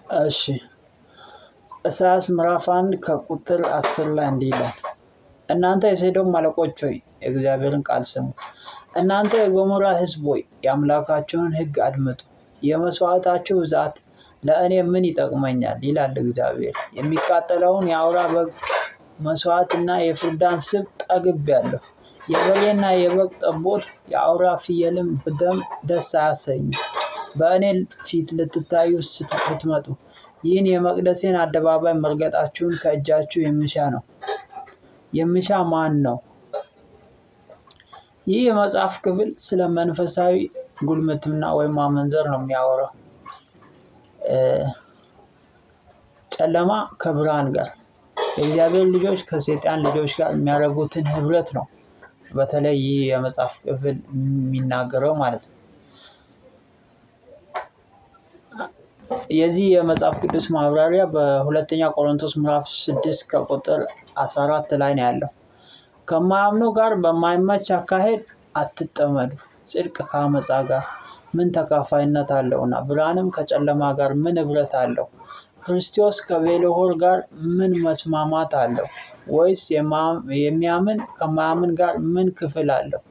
እሺ፣ ኢሳይያስ ምዕራፍ 1 ከቁጥር 10 ላይ እንዲህ ይላል፣ እናንተ የሰዶም አለቆች ሆይ የእግዚአብሔርን ቃል ስሙ። እናንተ የገሞራ ሕዝብ ሆይ የአምላካችሁን ሕግ አድምጡ። የመስዋዕታችሁ ብዛት ለእኔ ምን ይጠቅመኛል? ይላል እግዚአብሔር። የሚቃጠለውን የአውራ በግ መስዋዕትና የፍርዳን ስብ ጠግቤአለሁ። የበሬና የበግ ጠቦት የአውራ ፍየልም ደም ደስ አያሰኝም። በእኔ ፊት ልትታዩ ስትመጡ ይህን የመቅደሴን አደባባይ መርገጣችሁን ከእጃችሁ የሚሻ ነው የሚሻ ማን ነው? ይህ የመጽሐፍ ክፍል ስለ መንፈሳዊ ጉልምትና ወይም ማመንዘር ነው የሚያወራው። ጨለማ ከብርሃን ጋር፣ የእግዚአብሔር ልጆች ከሰይጣን ልጆች ጋር የሚያደርጉትን ህብረት ነው በተለይ ይህ የመጽሐፍ ክፍል የሚናገረው ማለት ነው። የዚህ የመጽሐፍ ቅዱስ ማብራሪያ በሁለተኛ ቆሮንቶስ ምዕራፍ 6 ከቁጥር 14 ላይ ነው ያለው። ከማያምኑ ጋር በማይመች አካሄድ አትጠመዱ። ጽድቅ ከአመፃ ጋር ምን ተካፋይነት አለውና? ብርሃንም ከጨለማ ጋር ምን ኅብረት አለው? ክርስቶስ ከቤልሆር ጋር ምን መስማማት አለው? ወይስ የሚያምን ከማያምን ጋር ምን ክፍል አለው?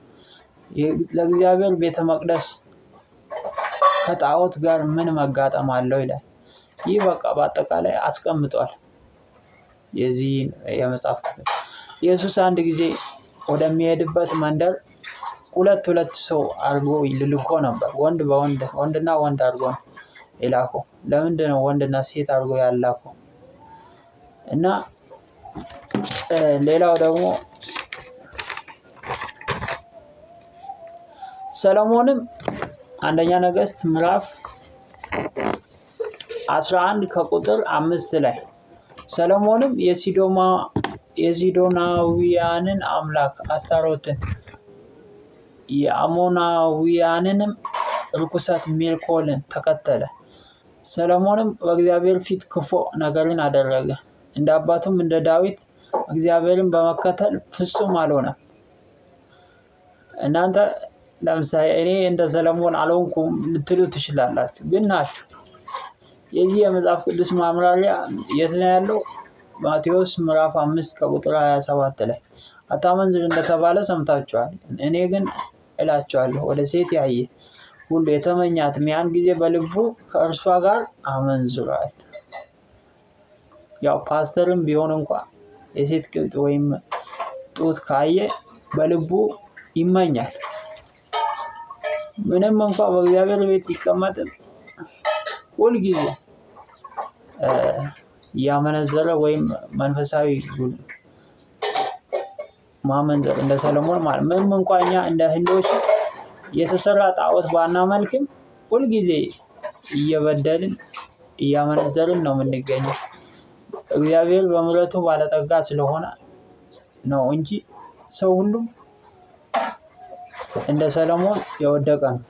ለእግዚአብሔር ቤተ መቅደስ ከጣዖት ጋር ምን መጋጠም አለው ይላል። ይህ በቃ በአጠቃላይ አስቀምጧል። የዚህ የመጽሐፍ ክፍል ኢየሱስ አንድ ጊዜ ወደሚሄድበት መንደር ሁለት ሁለት ሰው አድርጎ ልልኮ ነበር። ወንድ በወንድ፣ ወንድና ወንድ አድርጎ ነው የላከው። ለምንድን ነው ወንድና ሴት አድርጎ ያላከው? እና ሌላው ደግሞ ሰለሞንም አንደኛ ነገሥት ምዕራፍ 11 ከቁጥር 5 ላይ ሰለሞንም የሲዶናውያንን አምላክ አስታሮትን የአሞናውያንንም ርኩሰት ሜልኮልን ተከተለ። ሰለሞንም በእግዚአብሔር ፊት ክፉ ነገርን አደረገ። እንደ አባቱም እንደ ዳዊት እግዚአብሔርን በመከተል ፍጹም አልሆነም። እናንተ ለምሳሌ እኔ እንደ ሰለሞን አልሆንኩም ልትሉ ትችላላችሁ፣ ግን ናችሁ። የዚህ የመጽሐፍ ቅዱስ ማብራሪያ የት ነው ያለው? ማቴዎስ ምዕራፍ 5 ከቁጥር 27 ላይ አታመንዝር እንደተባለ ሰምታችኋል። እኔ ግን እላችኋለሁ ወደ ሴት ያየ ሁሉ የተመኛትም ያን ጊዜ በልቡ ከእርሷ ጋር አመንዝሯል። ያው ፓስተርም ቢሆን እንኳ የሴት ቅጥ ወይም ጡት ካየ በልቡ ይመኛል። ምንም እንኳ በእግዚአብሔር ቤት ቢቀመጥም ሁልጊዜ እያመነዘረ ወይም መንፈሳዊ ማመንዘር እንደ ሰለሞን ማለት ምንም እንኳ እኛ እንደ ህንዶች የተሰራ ጣዖት ባናመልክም ሁልጊዜ እየበደልን እያመነዘርን ነው የምንገኘው። እግዚአብሔር በምሕረቱ ባለጠጋ ስለሆነ ነው እንጂ ሰው ሁሉም እንደ ሰለሞን የወደቀ ነው።